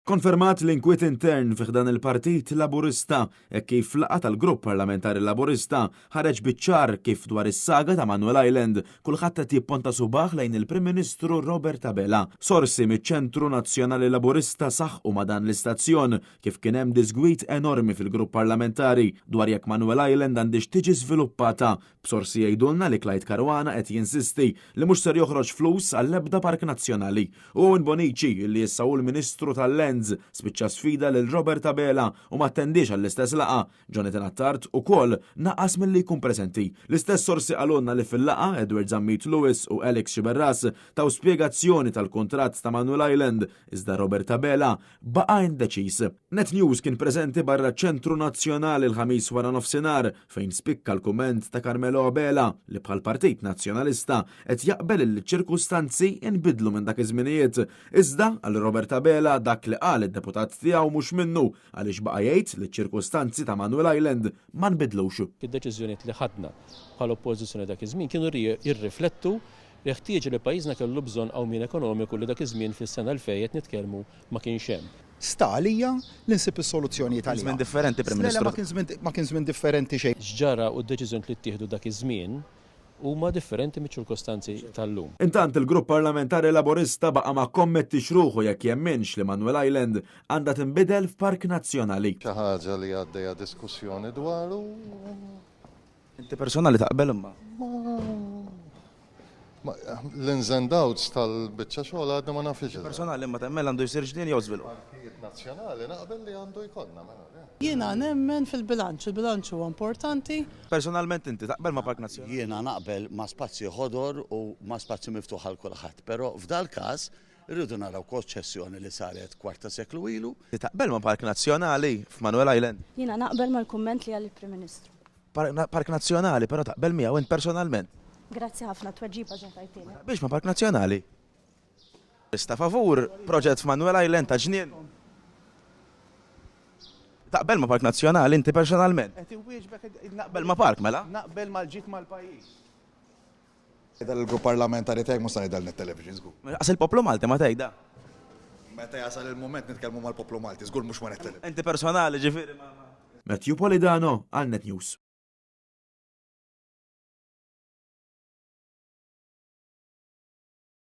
Konfermat l-inkwiet intern fi ħdan il-Partit Laburista hekk kif laqgħa tal-Grupp Parlamentari Laburista ħareġ biċ-ċar kif dwar is-saga ta' Manuel Island kulħadd qed jipponta subgħajh lejn il-Prim Ministru Robert Abela. Sorsi miċ-Ċentru Nazzjonali Laburista saħqu ma' dan l-istazzjon kif kien hemm diżgwid enormi fil-grupp parlamentari dwar jekk Manuel Island għandhiex tiġi żviluppata B'sorsi jgħidulna li Clyde Caruana qed jinsisti li mhux ser joħroġ flus għall-ebda park nazzjonali. U Owen Bonnici, li issa hu l-Ministru tal-Lands, spiċċa sfida lil Robert Abela u ma attendiex għall-istess laqgħa. Jonathan Attard ukoll naqas milli jkun preżenti. L-istess sorsi qalulna li fil-laqgħa Edward Zammit Lewis u Alex Sciberras taw spjegazzjoni tal-kuntratt ta' Manuel Island iżda Robert Abela baqa' indeċiż. Net News kien preżenti barra ċ-Ċentru Nazzjonali l-Ħamis waranofsinhar fejn spikka l-kumment ta' Carmelo Abela li bħall-Partit Nazzjonalista qed jaqbel illi ċ-ċirkustanzi nbidlu minn dak iż-żminijiet. Iżda għal Robert Abela dak li qal id-deputat tiegħu mhux minnu għaliex baqa' jgħid li ċ-ċirkustanzi ta' Manuel Island ma nbidlux. Id-deċiżjonijiet li ħadna bħala Oppożizzjoni dak iż-żmien kienu jirriflettu l-ħtieġa li pajjiżna kellu bżonn qawmien ekonomiku li dak iż-żmien fis-sena 2000 qed nitkellmu ma kienx hemm. Sta għalija li nsib is-soluzzjonijiet għaliha. Kien żmien differenti, Prim Ministru. Le, le, ma kien żmien differenti xejn. X'ġara u d-deċiżjonijiet li ttieħdu dak iż-żmien huma differenti miċ-ċirkostanzi tal-lum. Intant il-Grupp Parlamentari Laburista baqa' ma kkommettix ruħu jekk jemminx li Manuel Island għandha tinbidel f'park nazzjonali. Xi ħaġa li għaddejja diskussjoni dwaru. Inti personali taqbel imma? Ma, l-ins and outs tal-biċċa xogħol għadna ma nafx. Personali imma temmen għandu jsir ġnien jew żvilupp? Parkijiet nazzjonali naqbel li għandu jkollna mela. Jiena nemmen fil-bilanċ, il-bilanċ huwa importanti. Personalment inti taqbel ma' park nazzjonali? Jiena naqbel ma' spazji ħodor u ma' spazju miftuħ għal kulħadd, però f'dal-każ irridu naraw konċessjoni li saret kwarta seklu ilu. Inti taqbel ma' park nazzjonali f'Manuel Island? Jiena naqbel mal-kumment li qal il-Prim Ministru. Park Nazzjonali, però taqbel miegħu int personalment? Grazzi ħafna, tweġiba ġa tajtieli. Ma taqbilx ma' Park Nazzjonali? Sta favur proġett f'Manuel Island ta' ġnien? Taqbel ma' Park Nazzjonali inti personalment? Qed inwieġbek Naqbel ma' park mela? Naqbel mal-ġid mal-pajjiż. Ngħidha lill-grupp parlamentari tiegħek mhux se ngħidha lil Net Television żgur. Lanqas il-poplu Malti ma tgħidha. Meta jasal il-mument nitkellmu mal-poplu Malti, żgur mhux ma' Net Television. Inti personali ġifieri ma. Matthew Polidano għal Net News.